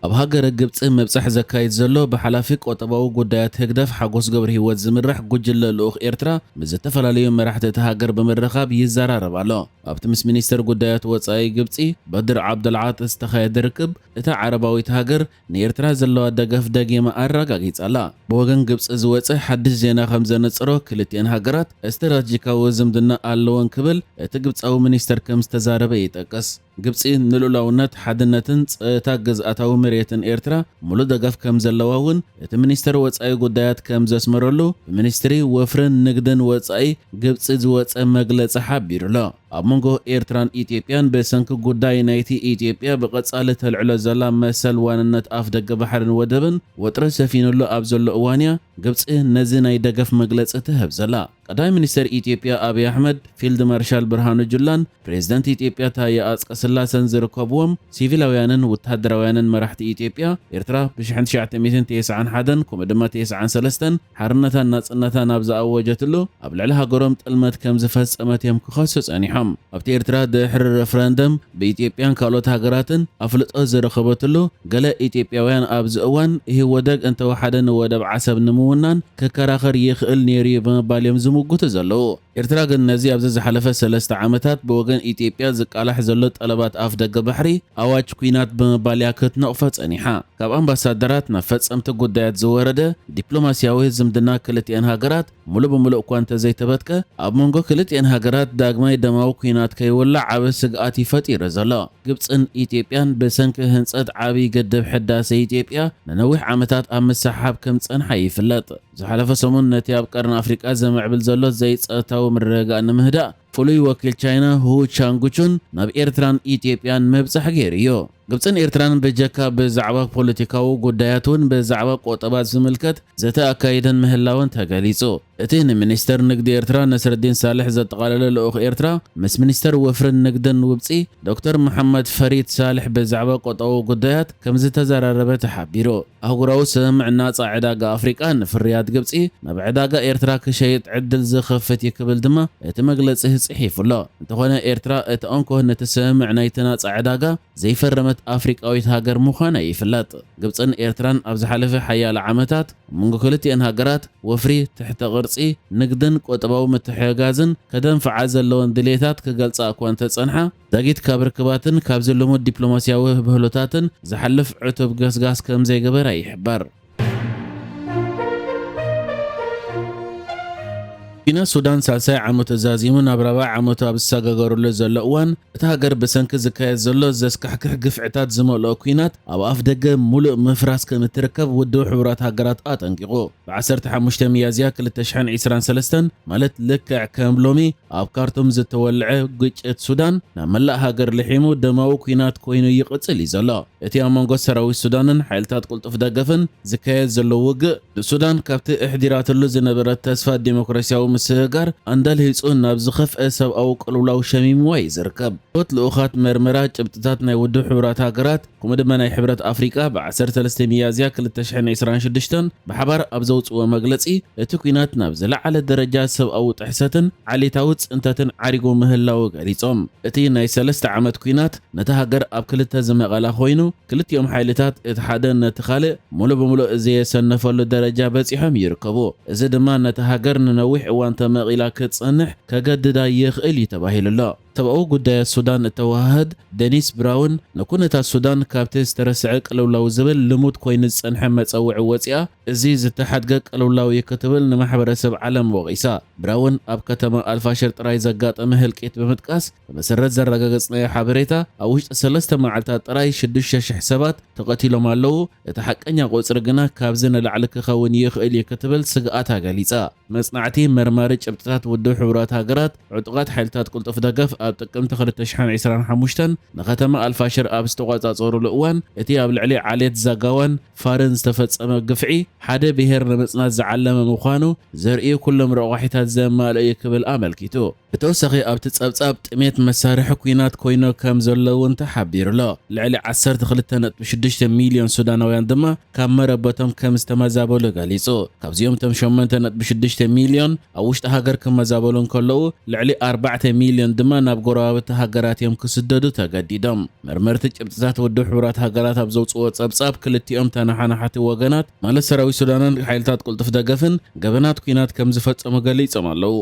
ኣብ ሃገረ ግብጺ ምብጻሕ ዘካይድ ዘሎ ብሓላፊ ቆጠባዊ ጉዳያት ህግደፍ ሓጎስ ገብረ ህይወት ዝምራሕ ጉጅለ ልኡኽ ኤርትራ ምስ ዝተፈላለዩ መራሕቲ እታ ሃገር ብምርኻብ ይዘራረብ ኣሎ። ኣብቲ ምስ ሚኒስተር ጉዳያት ወጻኢ ግብጺ በድር ዓብደልዓጢ ዝተኻየደ ርክብ፣ እታ ዓረባዊት ሃገር ንኤርትራ ዘለዋ ደገፍ ደጊማ ኣረጋጊጻ ኣላ። ብወገን ግብጺ ዝወጸ ሓድሽ ዜና ከም ዘነጽሮ፣ ክልቲአን ሃገራት ስትራተጂካዊ ዝምድና ኣለወን ክብል እቲ ግብጻዊ ሚኒስተር ከም ዝተዛረበ ይጠቅስ። ግብጺ ንልኡላውነት፣ ሓድነትን ጸጥታ ግዝኣታዊ መሬትን ኤርትራ ምሉእ ደገፍ ከም ዘለዋ እውን እቲ ሚኒስተር ወጻኢ ጉዳያት ከም ዘስመረሉ ብሚኒስትሪ ወፍርን ንግድን ወጻኢ ግብጺ ዝወጸ መግለጺ ሓቢሩ ኣሎ። ኣብ መንጎ ኤርትራን ኢትዮጵያን ብሰንኪ ጉዳይ ናይቲ ኢትዮጵያ ብቐጻሊ ተልዕሎ ዘላ መሰል ዋንነት ኣፍ ደገ ባሕርን ወደብን ወጥሪ ሰፊኑሉ ኣብ ዘሎ እዋንያ፣ ግብጺ ነዚ ናይ ደገፍ መግለጺ ትህብ ዘላ። ቀዳማይ ሚኒስተር ኢትዮጵያ ኣብይ ኣሕመድ፣ ፊልድ ማርሻል ብርሃኑ ጁላን ፕሬዝደንት ኢትዮጵያ ታየ ኣጽቀ ስላሰን ዝርከብዎም ሲቪላውያንን ወተሃደራውያንን መራሕቲ ኢትዮጵያ፣ ኤርትራ ብ ሽሕን ትሽዓተ ሚእትን ተስዓን ሓደን ከምኡ ድማ ተስዓን ሰለስተን ሓርነታን ናጽነታን ኣብ ዝኣወጀትሉ ኣብ ልዕሊ ሃገሮም ጥልመት ከም ዝፈጸመት እዮም ክኸሱ ጸኒሖም። ኣብቲ ኤርትራ ድሕሪ ረፍረንደም ብኢትዮጵያን ካልኦት ሃገራትን ኣፍልጦ ዝረኸበትሉ፣ ገለ ኢትዮጵያውያን ኣብዚ እዋን ኢህወደግ እንተወሓደ ንወደብ ዓሰብ ንምውናን ክከራኸር ይኽእል ነይሩ እዩ ብምባል እዮም ዝምጉቱ ዘለዉ። ኤርትራ ግን ነዚ ኣብዚ ዝሓለፈ ሰለስተ ዓመታት ብወገን ኢትዮጵያ ዝቃላሕ ዘሎ ጠለባት ኣፍ ደገ ባሕሪ ኣዋጅ ኲናት ብምባል እያ ክትነቕፎ ጸኒሓ። ካብ ኣምባሳደራት ናብ ፈጸምቲ ጉዳያት ዝወረደ ዲፕሎማስያዊ ዝምድና ክልቲአን ሃገራት ሙሉእ ብሙሉእ እኳ እንተዘይተበትከ፣ ኣብ መንጎ ክልቲአን ሃገራት ዳግማይ ደማዊ ኲናት ከይውላዕ ዓቢ ስግኣት እዩ ፈጢሩ ዘሎ። ግብጽን ኢትዮጵያን ብሰንኪ ህንጸት ዓቢ ግድብ ሕዳሰ ኢትዮጵያ ንነዊሕ ዓመታት ኣብ ምስሕሓብ ከም ዝጸንሓ ይፍለጥ። ዝሓለፈ ሰሙን ነቲ ኣብ ቀርኒ ኣፍሪቃ ዝምዕብል ዘሎ ዘይጸጥታዊ ምርግጋእ ንምህዳእ ፍሉይ ወኪል ቻይና ሁ ቻንጉቹን ናብ ኤርትራን ኢትዮጵያን ምብጻሕ ገይሩ እዩ። ግብጽን ኤርትራን ብጀካ ብዛዕባ ፖለቲካዊ ጉዳያት እውን ብዛዕባ ቆጠባ ዝምልከት ዘተ ኣካይደን ምህላወን ተገሊጹ። እቲ ንሚኒስተር ንግዲ ኤርትራ ነስረዲን ሳልሕ ዘጠቓለለ ልኡኽ ኤርትራ ምስ ሚኒስተር ወፍርን ንግድን ውብጺ ዶክተር መሓመድ ፈሪድ ሳልሕ ብዛዕባ ቆጠባዊ ጉዳያት ከም ዝተዘራረበ ተሓቢሩ። ኣህጉራዊ ስምምዕ ናጻ ዕዳጋ ኣፍሪቃ ንፍርያት ግብጺ ናብ ዕዳጋ ኤርትራ ክሸይጥ ዕድል ዝኸፍት እዩ ክብል ድማ እቲ መግለጺ ጽሒፉ ኣሎ። እንተኾነ ኤርትራ እቲ እንኮ ነቲ ስምምዕ ናይቲ ናጻ ዕዳጋ ዘይፈረመት ኣፍሪቃዊት ሃገር ምዃና ይፍለጥ። ግብጽን ኤርትራን ኣብ ዝሓለፈ ሓያሎ ዓመታት ኣብ መንጎ ክልቲአን ሃገራት ወፍሪ፣ ትሕተ ቅርጺ፣ ንግድን ቁጠባዊ ምትሕግጋዝን ከደንፍዓ ዘለወን ድሌታት ክገልጻ እኳ እንተጸንሓ፣ ዛጊት ካብ ርክባትን ካብዚ ልሙድ ዲፕሎማስያዊ ህብህሎታትን ዝሓልፍ ዕቱብ ገስጋስ ከም ዘይገበራ ይሕበር። ኲናት ሱዳን ሳልሳይ ዓመቱ ዛዚሙ ናብ ራብዓይ ዓመቱ ኣብ ዝሰጋገረሉ ዘሎ እዋን፣ እታ ሃገር ብሰንኪ ዝካየድ ዘሎ ዘስካሕክሕ ግፍዕታት ዝመልኦ ኲናት ኣብ ኣፍ ደገ ሙሉእ ምፍራስ ከም እትርከብ ውድብ ሕቡራት ሃገራት ኣጠንቂቑ። ብ ዓሰርተ ሓሙሽተ ሚያዝያ ክልተ ሽሕን ዕስራን ሰለስተን፣ ማለት ልክዕ ከም ሎሚ ኣብ ካርቱም ዝተወልዐ ግጭት ሱዳን ናብ መላእ ሃገር ልሒሙ ደማዊ ኲናት ኮይኑ ይቕጽል እዩ ዘሎ። እቲ ኣብ መንጎ ሰራዊት ሱዳንን ሓይልታት ቅልጡፍ ደገፍን ዝካየድ ዘሎ ውግእ፣ ንሱዳን ካብቲ ኣሕዲራትሉ ዝነበረት ተስፋ ዲሞክራስያዊ ምስግጋር ኣንዳልሂጹ ናብ ዝኸፍአ ሰብኣዊ ቅልውላው ሸሚምዋ እዩ ዝርከብ። እቶት ልኡኻት መርመራ ጭብጥታት ናይ ውድብ ሕቡራት ሃገራት ከምኡ ድማ ናይ ሕብረት ኣፍሪቃ ብ ዓሰርተ ሰለስተ ሚያዝያ ክልተ ሽሕን ዕስራን ሽዱሽተን ብሓባር ኣብ ዘውጽእዎ መግለጺ፣ እቲ ኲናት ናብ ዝለዓለ ደረጃ ሰብኣዊ ጥሕሰትን ዓሌታዊ ጽንተትን ዓሪጉ ምህላዉ ገሊጾም። እቲ ናይ ሰለስተ ዓመት ኲናት ነታ ሃገር ኣብ ክልተ ዝመቐላ ኮይኑ፣ ክልቲኦም ሓይልታት እቲ ሓደ ነቲ ካልእ ሙሉእ ብሙሉእ ዘየሰነፈሉ ደረጃ በጺሖም ይርከቡ። እዚ ድማ ነታ ሃገር ንነዊሕ እዋን ተመቒላ ክትጸንሕ ከገድዳ ይኽእል እዩ ተባሂሉ ኣሎ። ሰብኣዊ ጉዳያት ሱዳን እተወሃህድ ደኒስ ብራውን፣ ንኩነታት ሱዳን ካብቲ ዝተረስዐ ቅልውላው ዝብል ልሙድ ኮይኑ ዝጸንሐ መጸውዒ ወጺኣ፣ እዚ ዝተሓድገ ቅልውላው እዩ ክትብል ንማሕበረሰብ ዓለም ወቒሳ። ብራውን ኣብ ከተማ ኣልፋሽር ጥራይ ዘጋጠመ ህልቂት ብምጥቃስ፣ ብመሰረት ዘረጋገጽናዮ ሓበሬታ፣ ኣብ ውሽጢ ሰለስተ መዓልታት ጥራይ ሽዱሽተ ሽሕ ሰባት ተቐቲሎም ኣለዉ። እቲ ሓቀኛ ቁጽሪ ግና ካብዚ ንላዕሊ ክኸውን ይኽእል እዩ ክትብል ስግኣታ ገሊጻ። መጽናዕቲ መርማሪ ጭብጥታት ውድብ ሕቡራት ሃገራት፣ ዕጡቓት ሓይልታት ቅልጡፍ ደገፍ ኣብ ጥቅምቲ ክልተ ሽሕን ዕስራን ሓሙሽተን ንከተማ ኣልፋሽር ኣብ ዝተቖጻጸሩሉ እዋን፣ እቲ ኣብ ልዕሊ ዓሌት ዛጋዋን ፋርን ዝተፈጸመ ግፍዒ፣ ሓደ ብሄር ንምጽናት ዝዓለመ ምዃኑ ዘርእዩ ኩሎም ረቋሒታት ዘማልእ እዩ ክብል ኣመልኪቱ። ብተወሳኺ ኣብቲ ጸብጻብ ጥሜት መሳርሒ ኲናት ኮይኖ ከም ዘለዉ እውን ተሓቢሩ ኣሎ። ልዕሊ ዓሰርተ ክልተ ነጥቢ ሽዱሽተ ሚልዮን ሱዳናውያን ድማ ካብ መረበቶም ከም ዝተመዛበሉ ገሊጹ። ካብዚኦም እቶም ሸሞንተ ነጥቢ ሽዱሽተ ሚልዮን ኣብ ውሽጢ ሃገር ክመዛበሉ እንከለዉ፣ ልዕሊ ኣርባዕተ ሚልዮን ድማ ናብ ጎረባብቲ ሃገራት እዮም ክስደዱ ተገዲዶም። መርመርቲ ጭብጥታት ውድብ ሕቡራት ሃገራት ኣብ ዘውፅዎ ጸብጻብ ክልቲኦም ተነሓናሓቲ ወገናት ማለት ሰራዊት ሱዳንን ሓይልታት ቅልጡፍ ደገፍን ገበናት ኲናት ከም ዝፈጸሙ ገሊጾም ኣለዉ።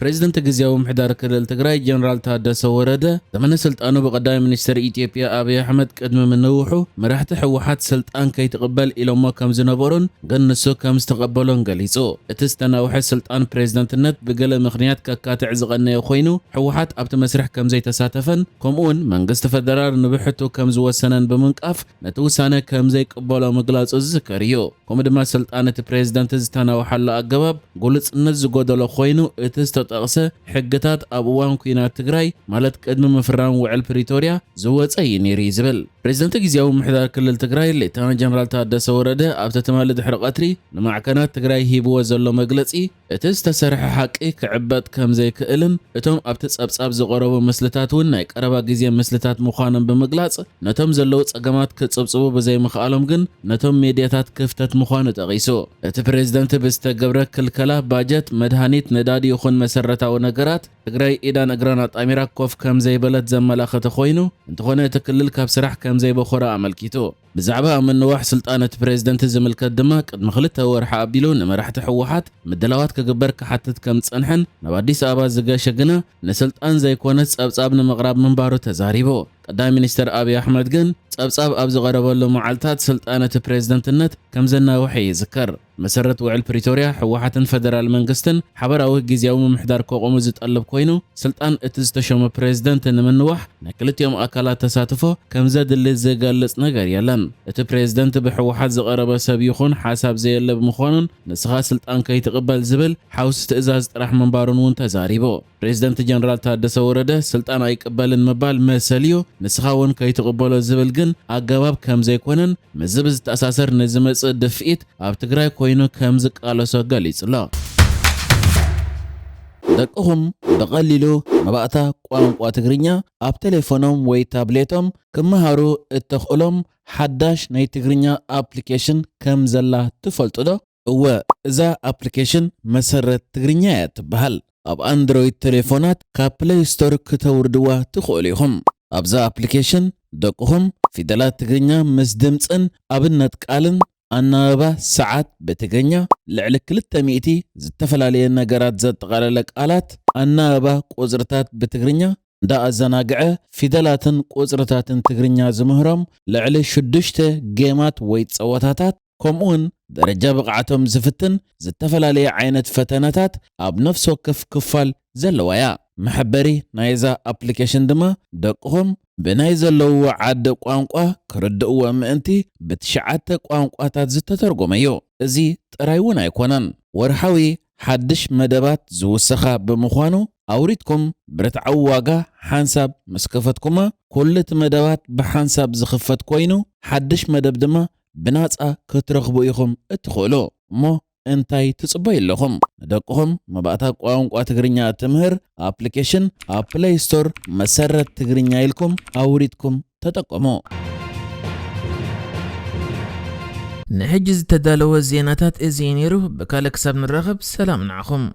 ፕሬዝደንት ግዝያዊ ምሕዳር ክልል ትግራይ ጀነራል ታደሰ ወረደ ዘመነ ስልጣኑ ብቀዳማይ ሚኒስትር ኢትዮጵያ ኣብይ ኣሕመድ ቅድሚ ምንውሑ መራሕቲ ህወሓት ስልጣን ከይትቕበል ኢሎሞ ከም ዝነበሩን ግን ንሱ ከም ዝተቐበሎን ገሊጹ። እቲ ዝተናውሐ ስልጣን ፕሬዝደንትነት ብገለ ምኽንያት ከካትዕ ዝቐነየ ኮይኑ ህወሓት ኣብቲ መስርሕ ከም ዘይተሳተፈን ከምኡውን መንግስቲ ፈደራል ንብሕቱ ከም ዝወሰነን ብምንቃፍ ነቲ ውሳነ ከም ዘይቅበሎ ምግላጹ ዝዝከር እዩ። ከምኡ ድማ ስልጣን እቲ ፕሬዝደንት ዝተናውሓሉ ኣገባብ ግሉጽነት ዝጎደሎ ኮይኑ እቲ ዝተጠቕሰ ሕግታት ኣብ እዋን ኲናት ትግራይ ማለት ቅድሚ ምፍራም ውዕል ፕሪቶርያ ዝወፀ እዩ ነይሩ እዩ ዝብል። ፕሬዝደንት ግዝያዊ ምሕዳር ክልል ትግራይ ሌተና ጀነራል ታደሰ ወረደ ኣብቲ ትማሊ ድሕሪ ቀትሪ ንማዕከናት ትግራይ ሂብዎ ዘሎ መግለጺ እቲ ዝተሰርሐ ሓቂ ክዕበጥ ከም ዘይክእልን እቶም ኣብቲ ጸብጻብ ዝቐረቡ ምስልታት እውን ናይ ቀረባ ግዜ ምስልታት ምዃኖም ብምግላጽ ነቶም ዘለዉ ጸገማት ክጽብጽቡ ብዘይምኽኣሎም ግን ነቶም ሜድያታት ክፍተት ምዃኑ ጠቒሱ። እቲ ፕሬዝደንት ብዝተገብረ ክልከላ ባጀት፣ መድሃኒት፣ ነዳዲ ይኹን መሰረታዊ ነገራት ትግራይ ኢዳን እግራን ኣጣሚራ ኮፍ ከም ዘይበለት ዘመላኸተ ኮይኑ እንተኾነ እቲ ክልል ካብ ስራሕ ከም ዘይበኾረ ኣመልኪቱ። ብዛዕባ ኣብ ምንዋሕ ስልጣን እቲ ፕሬዝደንት ዝምልከት ድማ ቅድሚ ክልተ ወርሒ ኣቢሉ ንመራሕቲ ህወሓት ምድላዋት ክግበር ክሓትት ከም ዝጸንሐን ናብ ኣዲስ ኣበባ ዝገሸ ግና ንስልጣን ዘይኮነ ጸብጻብ ንምቕራብ ምንባሩ ተዛሪቡ። ቀዳማይ ሚኒስትር ኣብይ ኣሕመድ ግን ጸብጻብ ኣብ ዝቐረበሉ መዓልታት ስልጣን እቲ ፕሬዝደንትነት ከም ዘናውሐ ይዝከር። መሰረት ውዕል ፕሪቶርያ ህወሓትን ፈደራል መንግስትን ሓበራዊ ግዝያዊ ምምሕዳር ከቑሙ ዝጠልብ ኮይኑ ስልጣን እቲ ዝተሸመ ፕሬዝደንት ንምንዋሕ ናይ ክልቲኦም ኣካላት ተሳትፎ ከም ዘድሊ ዝገልጽ ነገር የለን። እቲ ፕሬዝደንት ብህወሓት ዝቐረበ ሰብ ይኹን ሓሳብ ዘየለ ብምዃኑን ንስኻ ስልጣን ከይትቕበል ዝብል ሓውሲ ትእዛዝ ጥራሕ ምንባሩን እውን ተዛሪቡ። ፕሬዝደንት ጀነራል ታደሰ ወረደ ስልጣን ኣይቅበልን ምባል መሰል እዩ፣ ንስኻ እውን ከይትቕበሎ ዝብል ግን ኣገባብ ከም ዘይኮነን ምስዚ ብዝተኣሳሰር ንዝመጽእ ድፍኢት ኣብ ትግራይ ኮይኑ ከም ዝቃለሶ ገሊጹ ኣሎ። ደቅኹም ብቐሊሉ መባእታ ቋንቋ ትግርኛ ኣብ ቴሌፎኖም ወይ ታብሌቶም ክመሃሩ እተኽእሎም ሓዳሽ ናይ ትግርኛ ኣፕሊኬሽን ከም ዘላ ትፈልጡ ዶ? እወ፣ እዛ ኣፕሊኬሽን መሰረት ትግርኛ እያ ትበሃል። ኣብ ኣንድሮይድ ቴሌፎናት ካብ ፕለይ ስቶር ክተውርድዋ ትኽእሉ ኢኹም። ኣብዛ ኣፕሊኬሽን ደቅኹም ፊደላት ትግርኛ ምስ ድምፅን ኣብነት ቃልን ኣናባባ ሰዓት ብትግርኛ፣ ልዕሊ ክልተ ሚእቲ ዝተፈላለየ ነገራት ዘጠቓለለ ቃላት፣ ኣናባባ ቁፅርታት ብትግርኛ፣ እንዳ ኣዘናግዐ ፊደላትን ቁፅርታትን ትግርኛ ዝምህሮም ልዕሊ ሽዱሽተ ጌማት ወይ ፀወታታት፣ ከምኡውን ደረጃ ብቕዓቶም ዝፍትን ዝተፈላለየ ዓይነት ፈተነታት ኣብ ነፍሲ ወከፍ ክፋል ዘለዋ እያ። መሐበሪ ናይዛ ኣፕሊኬሽን ድማ ደቅኹም ብናይ ዘለውዎ ዓዲ ቋንቋ ክርድእዎ ምእንቲ ብትሽዓተ ቋንቋታት ዝተተርጎመ እዩ። እዚ ጥራይ እውን ኣይኮነን። ወርሓዊ ሓድሽ መደባት ዝውሰኻ ብምዃኑ ኣውሪድኩም ብርትዓዊ ዋጋ ሓንሳብ ምስ ከፈትኩማ ኩሉ እቲ መደባት ብሓንሳብ ዝኽፈት ኮይኑ ሓድሽ መደብ ድማ ብናጻ ክትረኽቡ ኢኹም እትኽእሉ። እሞ እንታይ ትጽበዩ ኣለኹም? ንደቅኹም መባእታ ቋንቋ ትግርኛ እትምህር ኣፕሊኬሽን ኣብ ፕለይ ስቶር መሰረት ትግርኛ ኢልኩም ኣውሪድኩም ተጠቀሙ። ንሕጂ ዝተዳለወ ዜናታት እዚ እዩ ነይሩ። ብካልእ ክሳብ ንራኸብ ሰላም ንዓኹም።